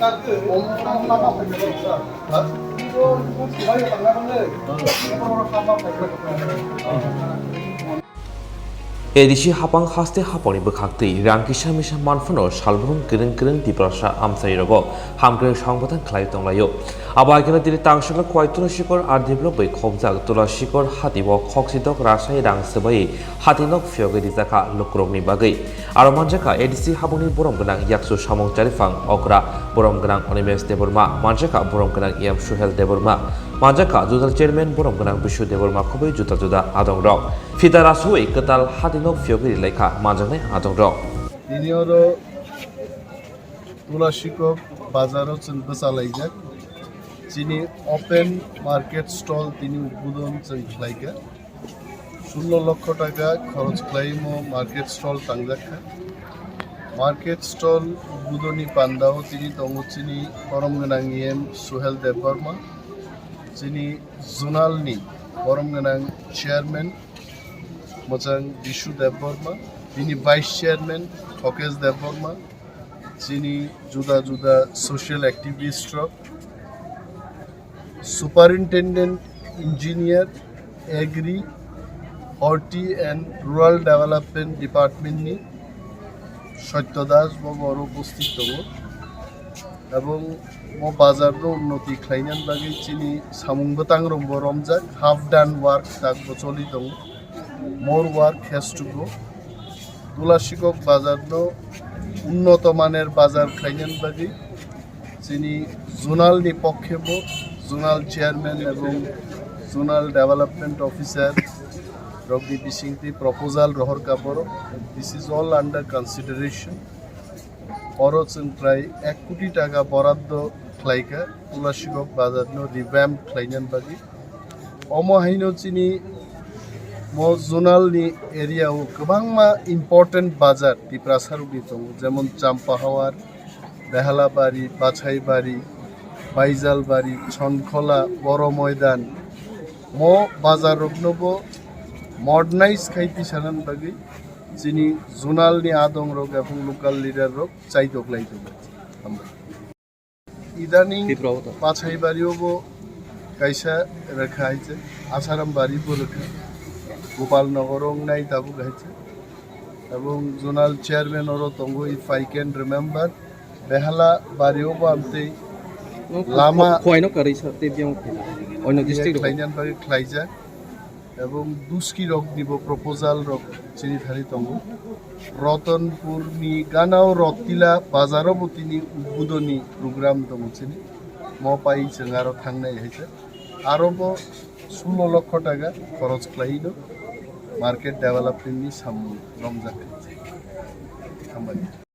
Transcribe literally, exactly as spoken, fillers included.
A D C hapang haste hapangni bwkhaktwi rang kisa misa manphano salbrung kwrwng kwrwng Tiprasa amchairogo hamkrai songbothang khlai tonglaio. Abo ageno tini tangshalo Koitura Sikor R D block bai khobjak Tula Sikor hati o khoksidok rasai rang swbai hati nok phiyogwi rijakha lukurokni bagwi. Aro manjakha A D C habungni borom gwnang Yaksu Samung Charipang, okra borom gwnang Animesh Debbarma, manjakha borom gwnang E M Suhel Debbarma, manjakha zonal chairman borom gwnang Bishu Debbarma khobwi juda juda adongrok. Phita rasui kwtal hati nok phiyogwi rilaikha manjaknai adongrok. Tini oro Tula Sikok bazaro chwng bwchalaijak. Chini open market stall tini udbodon chwng khlaikha. Sullo lokho taka khoroch khlaimo market stall tangjak kha. Market stall udbodoni pandao tini tongo chini borom gwnang E M Suhel Debbarma, chini zonal ni borom gwnang chairman mwchang Bishu Debbarma, bini vice chairman Thokesh Debbarma, chini juda juda social activist rok, Superintendent Engineer, Agri, Horti and Rural Development Department ni Satya Das bo oro upasthit tongo. Ebong mo bazar no unnoti khlaina bagwi chini samung bwtang rok bo romjak, half done work tak bo choli tongo. More work has to go. Tula Sikok bazar no unnoto maner bazar khlaina bagwi chini zonal ni pokhe bo zonal chairman ebong zonal development officer rok ni bisingtwi proposal rohor ka borok. This is all under consideration. Oro chwng prai ek koti taka boraddo khlaikha Tula Sikok bazar no revamp khlaina bagwi. Omo haino chini mo zonal ni area o kwbangma important bazar Tiprasa rok ni tongo, jemon Champahawar, Behalabari, Bachaibari, Baijalbari, Chonkhola, Boro Moidan. Mo bazar rok no bo modernize khai tisanan bagwi chini zonal ni adong rok ebong local leader rok chaitok lai tongo. Hambai. Idaning Tipra o to. Pachaibari o bo kaisa rwkha hai se, Asaram bari bo rwkha, Gopal Nogor o wngnai tabuk hai se. Ebong zonal chairman oro tongo, if I can remember, Behala bari o bo amtwi lama Khwai no karwi sa tei biyang oino district rok. Khlainani bagwi khlaijak. Ebong Duski rok ni bo proposal rok chini thani tongo. Ratanpur ni ganao Rotila bazar o bo tini udbodoni program tongo chini. Mo pai chwng aro thangnai hai se. Aro bo sullo lokho taka khoroch khlai no market development ni samung romjak. Hambai.